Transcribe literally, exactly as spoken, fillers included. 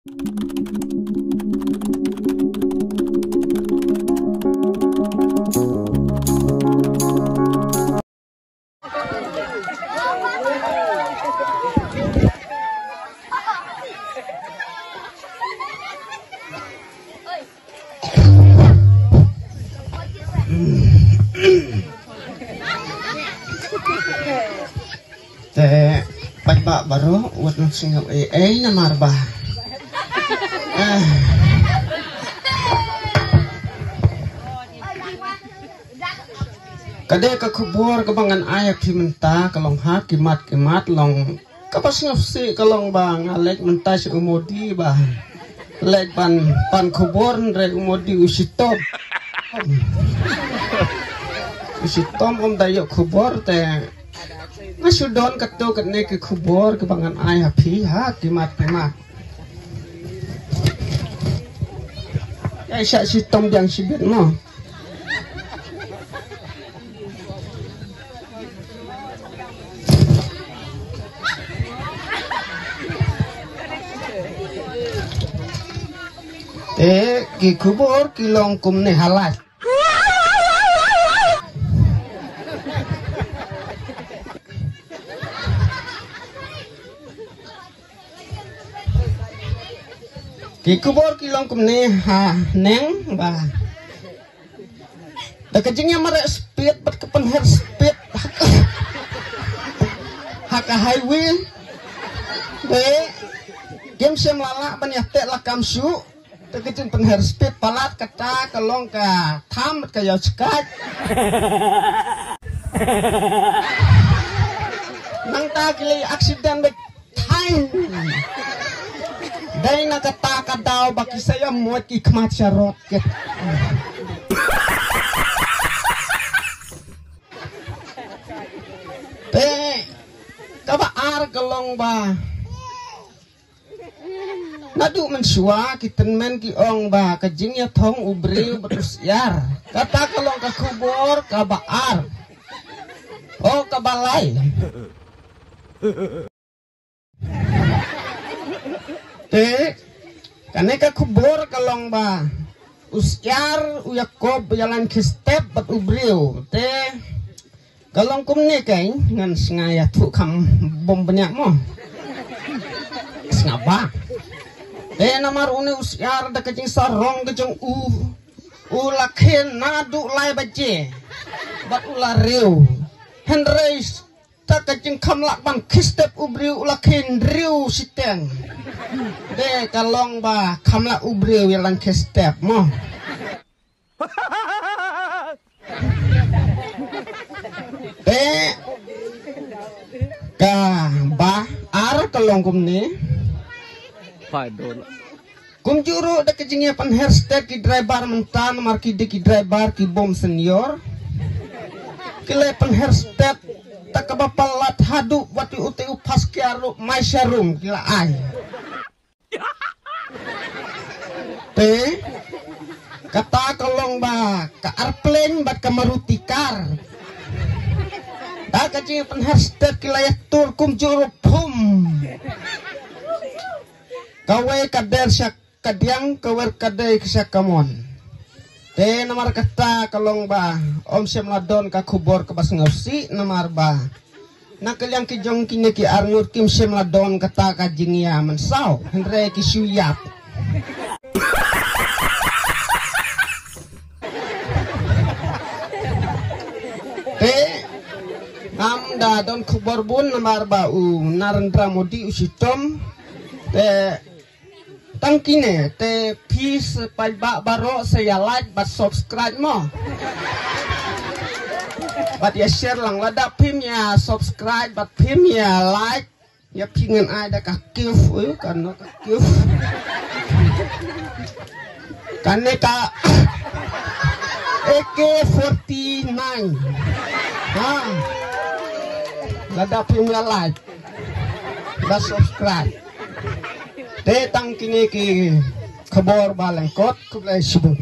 Te paidbah baroh wat nang sngew ei ei namar ba, eh, ka dei ka khubor kaba ngan ai ha phi mynta ka long ha ki mat ki mat long kaba sngewsih ka long ba nga leit mynta sha u Modi ba leit ban pan khubor hynrei u Modi u shitom. U shitom um da ïoh khubor te nga shu don katto katne ki khubor kaba ngan ai ha phi ha ki mat ki mat. Ai sha shitom biang shibit mo. Te ki khubor ki long kumne halai. Ki khubor ki long kumne ha neng ba da ka jingïamareh speed bad ka pynher speed ha ka highway. Te kim shym la lah ban ïateh la kam shuh. Te ka jingpynher speed palat kata ka long ka tham bad ka ïaw chkait. Nangta ki leh accident bad Thaiñ. Dei na kata ka daw ba ki sa ïa mut ki khmat sharot ki. Te kaba ar ka long ba naduh mynshuwa ki tymmen ki ong ba ka jingïathong u briew bad u syiar. Kata ka long ka khubor kaba ar. O kaba lai. Te kane ka khubor ka long ba u syiar u ïakob ïalan khie step bad u briew. Te ka long kumne keiñ ngan snga ïathuh kham bym bniah mo. Snga ba. Te namar une u syiar da ka jingsarong ka jong u u la khie naduh lai baje bad u la riew. Hynrei ta ka jingkham lah ban khie step u briew u la khie hynriew shiteng. De ka long ba kham lah u briew ïalan khie step mo. Te kaba ar ka long kumne. Kumjuh ruh da ka jingïapynher stet ki driver mynta namar ki dei ki driver ki bym senior. Ki la pynher stet ta kaba palat haduh wat u te u pas ki aru mai sharum ki la ai. Te kata ka long ba ka airplane bad ka Maruti car. Da ka jingpynher stet ki la ïatur kumjuh ruh phum. Kawei ka der sha kadiang, kawei ka dei sha kamon. Te namar kata ka long ba ym shym la don ka khubor kaba sngewsih namar ba na ka liang ki jong kine ki arngut kim shym la don kata ka jingïa mynsaw hynrei ki shu ïap. Te ngam da don khubor bun namar ba u Narendra Modi u shitom. Te tang kine te phi sa paidbah baroh sa ïa like bad subscribe mo. Bad ïa share lang lada phim ïa subscribe bad phim ïa like ïa phi ngan ai da ka kif u ka no ka kif. Kane ka A K forty-nine. Ha. Lada phim ïa like bad subscribe. Te tang kine ki khubor ba lyngkot, khublei shibun.